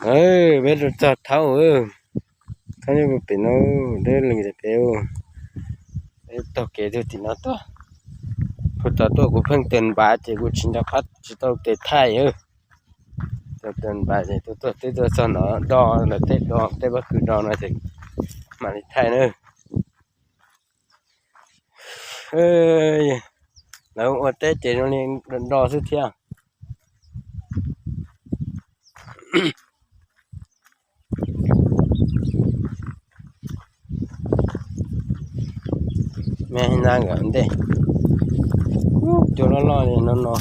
Peb rau txog thaub, thaub nyob pem no, deb lees pem, peb taug kev tuaj tim no tuaj. Puag tod tuaj kuv pheej tes npav ces kuv tsis nco qab tsis tau tes thaij. Tes npav ces tuaj tuaj twb tuaj txog no do lawv tej do tej pob kws do no ces mam li thaij na. Lawv ua teb ces zoo li do xwb thiab. Me na nkawd ntej, cua loj loj li no no.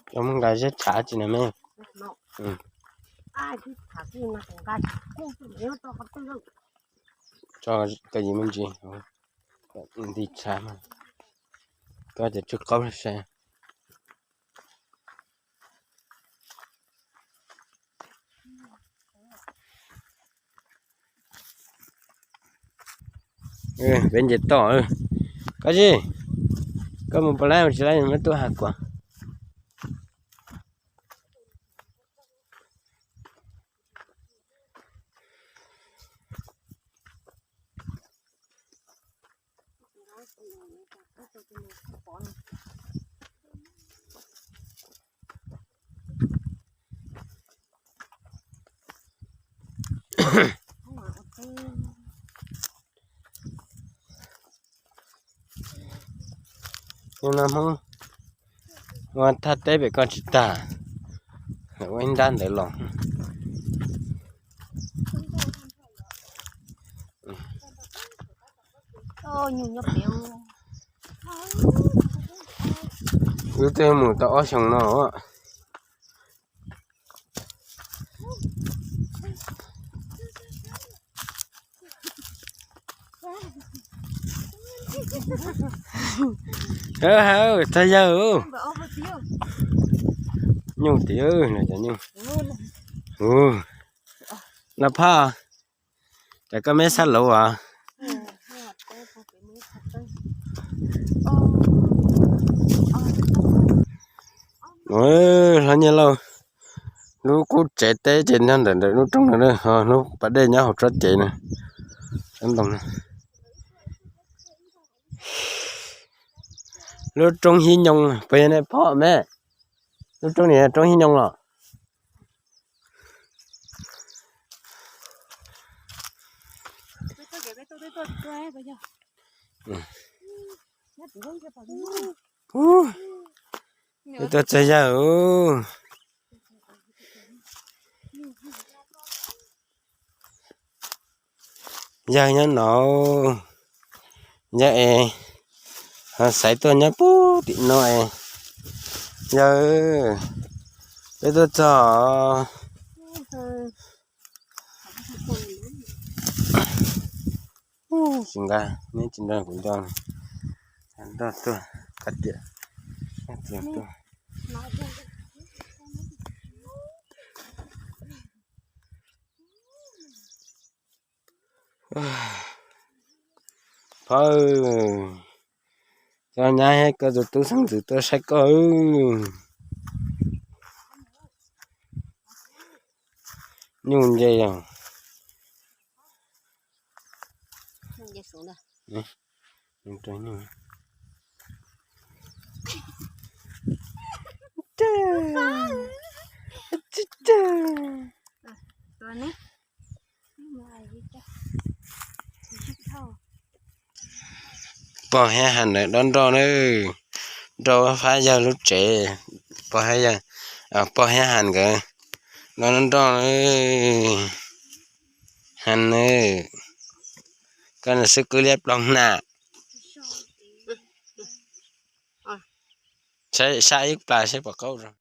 Cov mus nqa zeb tshav tsis na me. Tso koj yim me ntsis, nti tshav mas koj cov tsw qaub sai. Peb nce toj. Koj tsis, koj mus pos lab tsis lab muab tuaj has kuv. Hnub no Hmoob ua thaj teb pem ko tsis tag, ua ib nrab ntawd los. Wb twb mus tau ob xyoos no. Hawm, txog yawg. Nyuj tiag, cov nyuj. Los phaj, cas koj meb xab lauv as? Hlob Nyiaj Lauj, lub qub tsev teb ces nyob ntawm ntawm lub roob no, ho lub pas dej nyob hauv tsob cev na. Lub roob Hib Nyoog, puas yog nej pom me? Lub roob ni roob Hib Nyoog los? Peb tuaj txog yawg. Yawg nyob no, yawg es, ho xaiv tuaj nyob puag tim no es, yawg, peb tuaj txog. Tsis nqa, neb tsis nrog kuv nco, nrog tuaj, qab tias tuaj. Phauj, cov nyab thiab koj tus tub xeeb ntxwv tuaj saib koj. Nyuj nce os. Pog Hiab Has ntawd dob nroj na, nroj fab yawg lub tsev, pog Hiab, pog Hiab Has nkawd dob nroj na. Has na, koj xwb kwv liab ploog na. Saib ib plag saib puas qaub.